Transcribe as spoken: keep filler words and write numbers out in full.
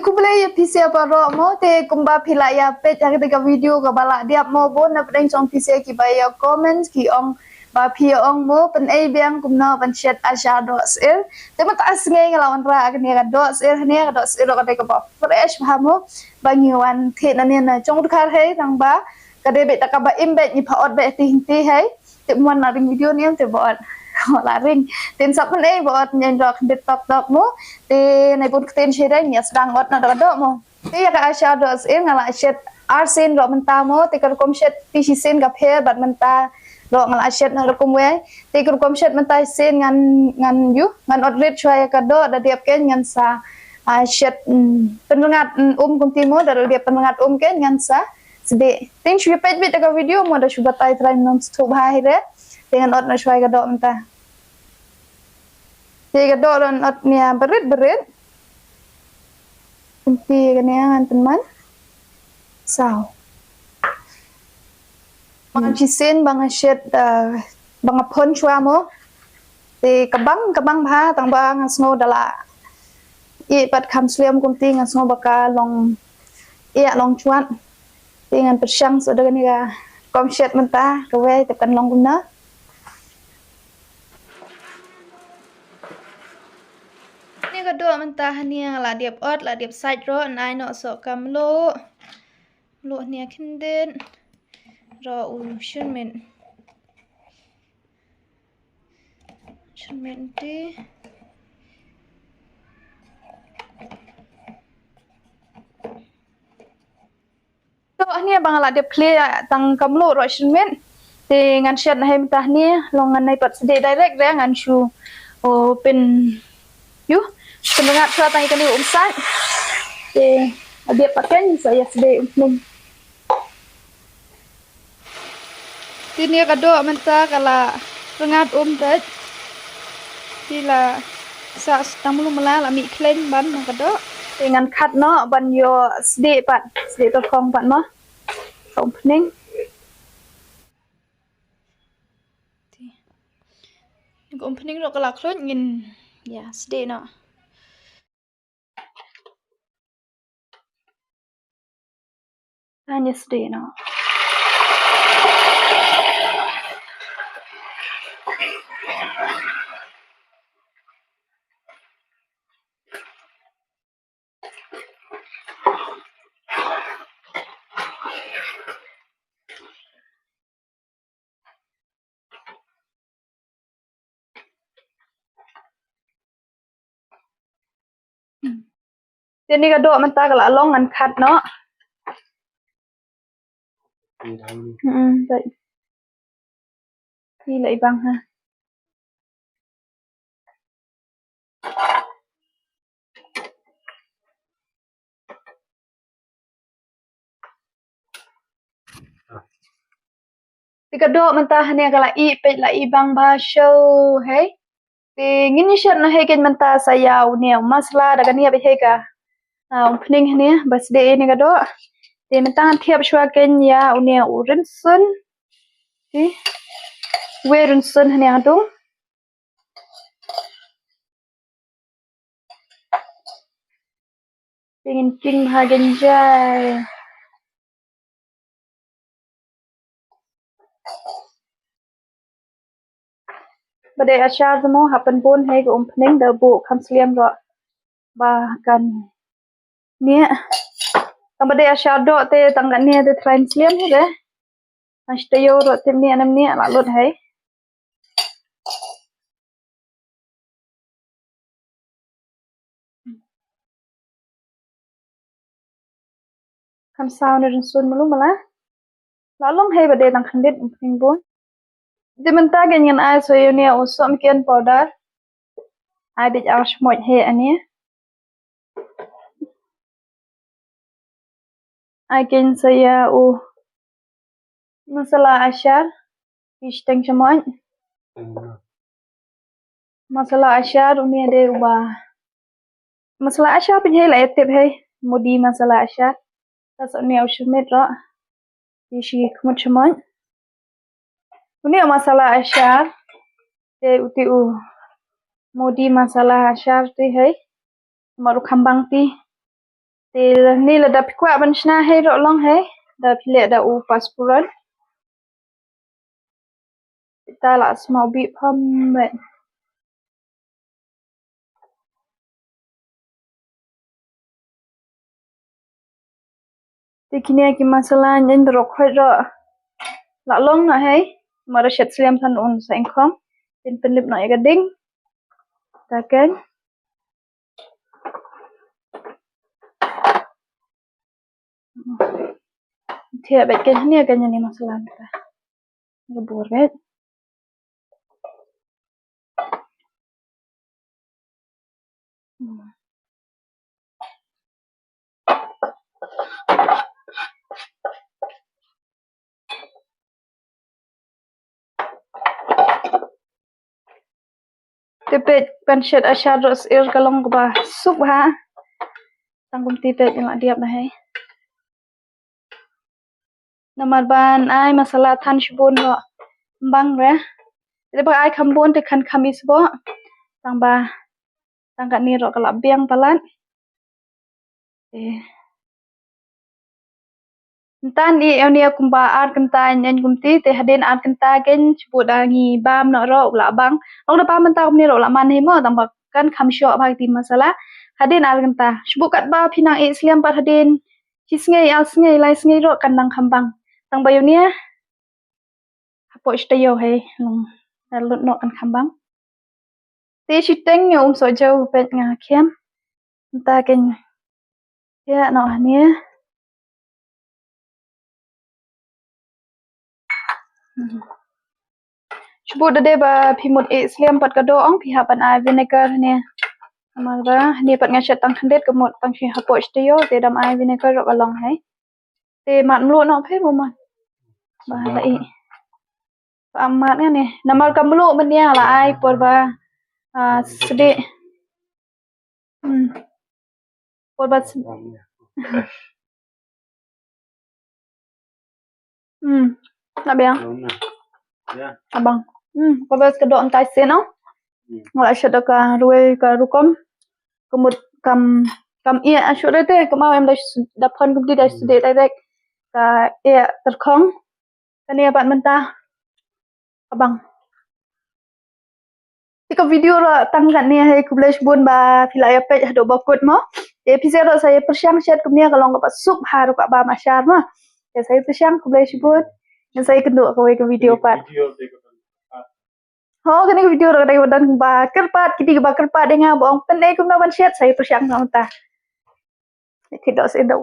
Khublei ïa phi sha baroh mo, te kumba phi la ïa peit ha kane ka video kaba la dep mo, bun na pdeng jong phi sha kiba ïa comment ki ong ba phi ïa ong mo pynei biang kumno ban shet achar dohsyier. Te mynta ka sngi nga la wanrah kane ka dohsyier, kane ka dohsyier ka dei kaba fresh bha mo, ba ngi wan thied nangne na jong u dkhar hei, tang ba ka dei beit da kaba im beit, ngi pha ot beit te hynte hei. Te mon la ring video ne em te ba ot. La ring. Te sa pynei ba ot ngi ïa tok khyndiat tok tok mo. Te nai bun ktien shadei ngi ïa sdang ot na da ka doh mo. Te ïa ka achar dohsyier nga la shet ar sien ruh mynta mo. Te ka rukom shet te shisien ka pher bad mynta ruh nga la shet na rukom wei. Te ka rukom shet mynta shisien ngan, ngan ïuh, ngan ot rit shuwa ïa ka doh, da dep kein ngan sa, ah, shet, mm, pynrngat, mm, um kumti mo, da dep pynrngat um kein ngan sa sdieh. Te shu ïa peit beit da ka video mo, da shu batai trai, ym sngewthuh bha hi re. Te ngan ot noh shuwa ïa ka doh mynta. Te ka doh ruh ngan ot nia barit barit. Kumti kane ngan pynman. Saw. Ba ngan shisien ba nga shet, ah, ba nga phon shuwa mo. Te ka bang, ka bang bha, tang ba nga sngew da la ïeh pat kham slem kumti, nga sngew ba ka long ïeh long chwat. Te ngan pyrshang shuh da kane ka rukom shet mynta, kawei te kan long kumno. Kane ka doh mynta hangne nga la dep ot, la dep sait ruh, ngan ai noh shuh ka mluh. Mluh hangne khyndiat. Ruh u shynmiet. Shynmiet te. Doh hangne ba nga la dep khlieh tang ka mluh ruh shynmiet. Te ngan shet na hei mynta hangne, long ngan nai pat sdieh direct re ngan shu, oh, pyn, ïuh, pynrngat shuwa tang ïa kane um sait. Te a biap pat kein sa ïa sdieh umphniang. Te ne ka doh mynta ka la rngat um beit. Te la sah tang mluh mala, la mih khlem ban na ka doh. Te ngan khat noh ban ïoh sdieh pat, sdieh tyrkhong pat mo. Ka umphniang. Te ka umphniang ruh ka la khluit, ngin ïa sdieh noh. Ngan ïa sdieh noh. Te ne ka doh mynta ka la long, ngan khat noh. Hmm, beit. Te la i bang ha. Te ka doh mynta hangne ka la ih, peit la i bang bha shuh hei. Te ngin ïa shet noh hei kein mynta sa ïa une u masala da kane ba hei ka, ah, umphniang hangne ba sdieh ïa ne ka doh. Te mynta ngan thiap shuwa kein ïa une u rynsun. Te wei rynsun hangne ha dung. Te ngin king ha kein jai. Ba dei achar te mo, hap pynbun hei ka umphniang, da buh kham slem ruh ba kan niah. Tang ba dei achar doh te tang ka niah te trai slem hi re. Hashta ïoh ruh te niah nam niah la lut hei. Kham saw ne rynsun malu mala. La long hei ba dei tang khyndiat umphniang bun. Te mynta kein ngan ai sa ïa une u sohmynken powder. Ai beit ar shmoit hei ane. Ai kein sa ïa u masala achar. Phi shiteng shamoit. Masala achar une dei uba. Masala achar phi hei la ïa tip hei. Modi masala achar. Te sa une u shyrmit ruh. Phi shi khmut shamoit. Une u masala achar. Te uti u Modi masala achar te hei. Namar u kham bang te. Te ni lada phi kwah ban shna hei ruh long hei. Da phi leh da u paspuron. Ita la smaw bi pam met. Te kine ki masala nyen da rok khoi ro. La long na hei. Mara shet sliam than un sa ingkhong. Tin pynlip na ya gading. Taken. Thiah bet ken hnia ken ni masala ta. Ga bor bet. Te peit ban shet ashar ruh sir ka long kaba suk ha. Tang kumti peit ïa la diap na hei. Namar ban ai masala than shibun ruh bang re. Te ba ai kham bun te khan kham isbo. Tang ba tang ka ni ruh ka la biang palat. Eh. Ntan i eo ni kumba ar kynta nyen kumti te hadin ar kynta ken shibut da ngi bam no ro u la bang. Long da bam mynta kumni ro u la man hi mo tang ba kan kham shoh ba ti masala. Hadin ar kynta shibut kat ba phi nang i sliam pat hadin. Shi sngi ar sngi lai sngi ro kan nang kham bang. Tang ba yu ni. Hapoh shi taïew hei long da lut noh kan kham bang. Te shiteng ïa um soh jaw peit nga khiam. Nta ken ïa noh hane. Shibut da dei ba phi mut eh sliam pat ka doh ong phi hap ban ai vinegar hane. Namar ba hane pat nga shet tang khyndiat ka mut tang shi hapoh shi taïew te dam ai vinegar ruh ka long hei. Te mat mluh noh phi mo man. Ba la i. Ba mat nga ne. Namar ka mluh menia la ai por ba ah, sdi. Hmm. Por ba sdi. Hmm. Na biang. Abang. Hmm. Por ba ka doh ntai se no. Nga la shet da ka ruwei ka rukom. Ka mut kam kam ïa shu da te kam em da da phon kumti da sdi direct. Ka ïa terkhong. Kane pat mynta. Abang. Te ka video ruh tang katne hei khublei shibun ba phi la ïa peit haduh ba kut mo. Te phi sa ruh sa ïa pyrshang shet kumne ka long kaba suk ha ruh kaba mashar mo. Te sa ïa pyrshang khublei shibun. Ngan sa ïa kynduh kawei ka video pat. Ho kane ka video ruh ka dei ba don ba kyrpad kiti ba kyrpad ïa nga ba ong pynne kumno ban shet sa ïa pyrshang na mynta. Ki doh sa ïa doh.